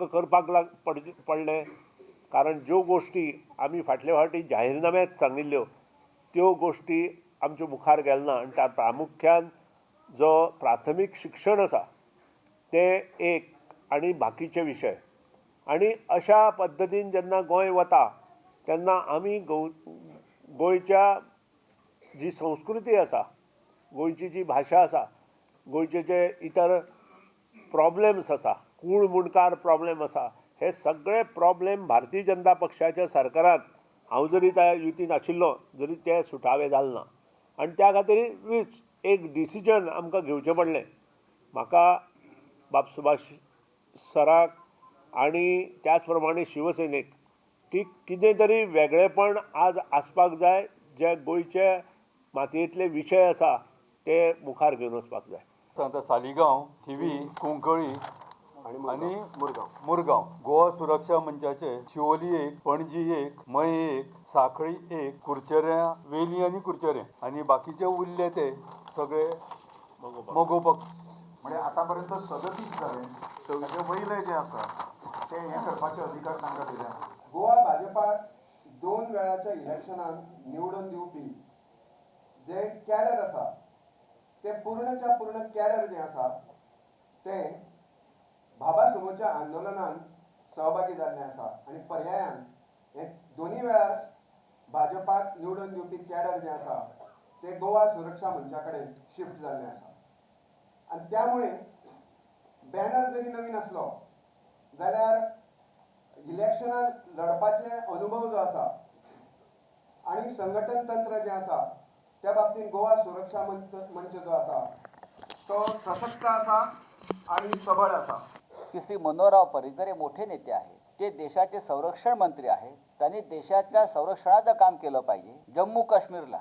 करपाक लाग पडलें, कारण ज्यो गोश्टी आमी फाटले फावटी जाहीरनाम्यांत सांगिल्ल्यो त्यो गोश्टी आमच्या मुखार गेले ना. आनी त्या प्रामुख्यान जो प्राथमीक शिक्षण आसा तें एक आनी बाकीचे विशय. आनी अशा पद्दतीन जेन्ना गोंय वता तेन्ना आमी गोंयच्या जी संस्कृती आसा, गोंयची जी भाशा आसा, गोंयचे जे इतर प्रॉब्लेम्स आसा, कूळ मुंडकार प्रॉब्लेम आसा, हे सगळे प्रॉब्लेम भारतीय जनता पक्षाच्या सरकारांत हांव जरी त्या युतीन आशिल्लो जरी ते सुटावे जाले ना. आनी त्या खातीरूच एक डिसिजन आमकां घेवचें पडलें. म्हाका बाब सुभाष सराक आनी त्याच प्रमाणे शिवसेनेक की कितें तरी वेगळेपण आज आसपाक जाय, जे गोंयचे मातयेंतले विशय आसा ते मुखार घेवन वचपाक जाय. आतां सालिगांव, थिवी, कुंकळी आनी मुरगांव गोवा सुरक्षा मंचाचे शिवोली 1, पणजी 1, मये 1, साखळी 1, कुर्चेऱ्यां वेली आनी कुर्चेरें आनी बाकीचे उरले ते सगळे मगो पक्ष. म्हणजे आतापर्यंत 37 जाले, ताचे वयले जे आसा ते हे करपाचे अधिकार तांकां दिले. गोवा भाजपाक 2 वेळाच्या इलेक्शनान निवडून दिवपी जे कॅडर आसा ते पूर्णच्या पूर्ण कॅडर जे आसा ते बाबा समोरच्या आंदोलनान सहभागी जाल्ले आसा आनी पर्यायान हे दोनूय वेळार भाजपाक निवडून दिवपी कॅडर जे आसा ते गोवा सुरक्षा मंचा कडेन शिफ्ट जाल्ले आसा. आनी त्यामुळे बॅनर जरी नवीन आसलो जाल्यार इलेक्शनान लढपाचे अनुभव जो आसा आनी संघटन तंत्र जें आसा त्या बाबतींत गोवा सुरक्षा मंच जो आसा तो सशक्त आसा आनी सबळ आसा. की श्री मनोहरराव पर्रीकर हे मोठे नेते आहेत, ते देशाचे संरक्षण मंत्री आहेत, त्यांनी देशाच्या संरक्षणाचं काम केलं पाहिजे. जम्मू काश्मीरला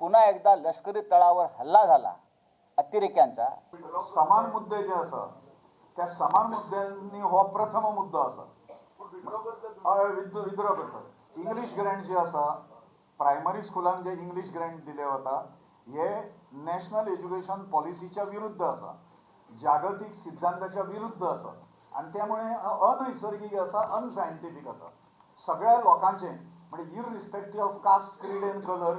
पुन्हा एकदा लष्करी तळावर हल्ला झाला अतिरेक्यांचा. समान मुद्दे जे आसा त्या समान मुद्द्यांनी हो प्रथम मुद्दो आसा. विद्रो करतात. इंग्लीश ग्रँट जे आसा प्रायमरी स्कुलांक जे इंग्लीश ग्रँट दिले वता हे नॅशनल एज्युकेशन पॉलिसीच्या विरुद्ध आसा, जागतीक सिद्धांताच्या विरुद्ध आसा आनी त्यामुळे अनैसर्गीक आसा, अनसायंटिफीक आसा. सगळ्या लोकांचें म्हणजे irrespective of caste, creed and colour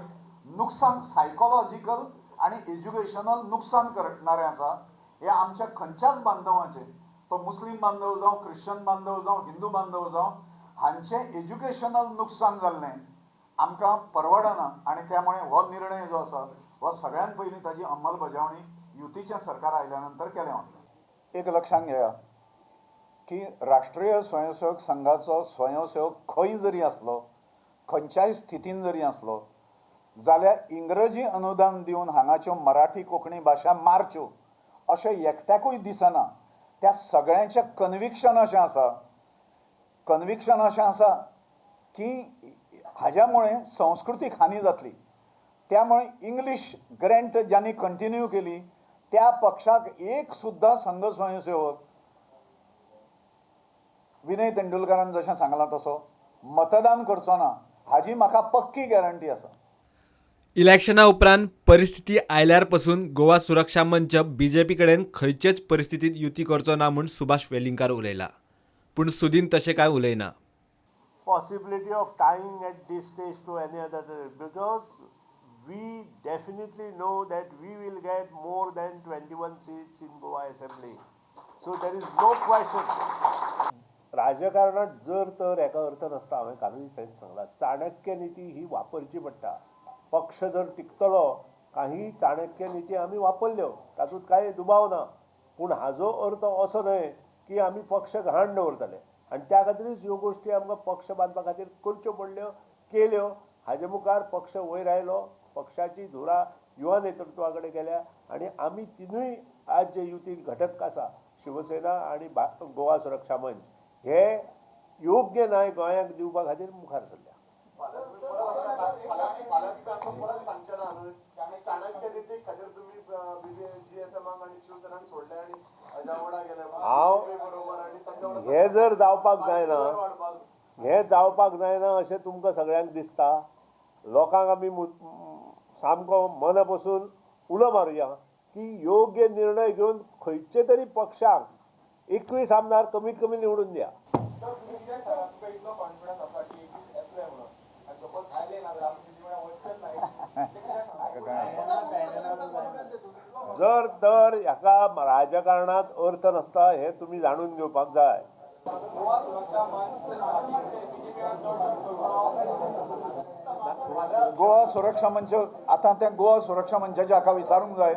नुकसान, सायकोलॉजिकल आनी एज्युकेशनल नुकसान करणारें आसा. हे आमच्या खंयच्याच बांधवाचें, तो मुस्लीम बांधव जावं, ख्रिश्चन बांधव जावं, हिंदू बांधव जावं, हांचें एज्युकेशनल नुकसान जाल्लें आमकां परवडना आनी त्यामुळे हो निर्णय जो आसा हो सगळ्यान पयलीं ताजी अंमलबजावणी युतीचें सरकार आयल्या नंतर केलें वतलें. एक लक्षांत घेया की राष्ट्रीय स्वयंसेवक संघाचो स्वयंसेवक खंय जरी आसलो, खंयच्याय स्थितीन जरी आसलो जाल्यार इंग्रजी अनुदान दिवन हांगाच्यो मराठी कोंकणी भाशा मारच्यो अशें एकट्याकूय दिसना. त्या सगळ्यांचें कन्विक्शन अशें आसा, कन्विक्शन अशें आसा की हाज्या मुळे संस्कृतीक हानी जातली. त्यामुळे इंग्लीश ग्रँट ज्यांनी कंटिन्यू केली त्या पक्षाक एक सुद्दां संघ स्वयंसेवक विनय तेंडुलकारान जशें सांगलां तसो मतदान करचो ना हाजी म्हाका पक्की गॅरंटी आसा. इलेक्शना उपरांत परिस्थिती आयल्यार पसून गोवा सुरक्षा मंच बीजेपी कडेन खंयचेच परिस्थितीत युती करचो ना म्हूण सुभाष वेलिंगकार उलयला, पूण सुदीन तशें कांय उलयना. Possibility of tying at this stage to any other, because we definitely know that we will get more than 21 seats in Goa Assembly. So there is no question. राजकारणात जर तर एका अर्थ नासता, हांवें कालूय थंय सांगलां, चाणक्य नीती ही वापरची पडटा. पक्ष जर टिकतलो काही चाणक्य नीती आमी वापरल्यो तातूंत कांय दुबाव ना, पूण हाजो अर्थ असो न्हय की आमी पक्ष घाण दवरतले. आनी त्या खातीरूच ह्यो गोश्टी आमकां पक्ष बांदपा खातीर करच्यो पडल्यो, केल्यो. हाजे मुखार पक्ष वयर आयलो, पक्षाची धुरा युवा नेतृत्वा कडेन गेल्या आनी आमी तिनूय आज जे युती घटक आसा, शिवसेना आनी गोवा सुरक्षा मंच, हे योग्य न्याय गोंयांक दिवपा खातीर मुखार सरल्या. हांव हे जर जावपाक जायना, हे जावपाक जायना अशें तुमकां सगळ्यांक दिसता, लोकांक आमी सामको मना पसून उलो मारुया की योग्य निर्णय घेवन खंयचे तरी पक्षाक 21 आमदार कमीत कमी निवडून दिया. जर तर ह्याका राजकारणात अर्थ नासता हे तुमी जाणून घेवपाक जाय. गोवा सुरक्षा मंच आतां तें गोवा सुरक्षा मंचाचें हाका विचारूंक जाय,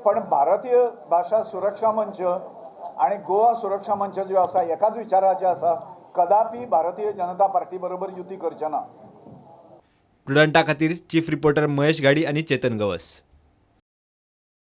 पण भारतीय भाशा सुरक्षा मंच आनी गोवा सुरक्षा मंच ज्यो आसा एकाच विचाराचे आसा, कदापि भारतीय जनता पार्टी बरोबर युती करचे ना. प्रुडंटा खातीर चीफ रिपोर्टर महेश घाडी आनी चेतन गवस.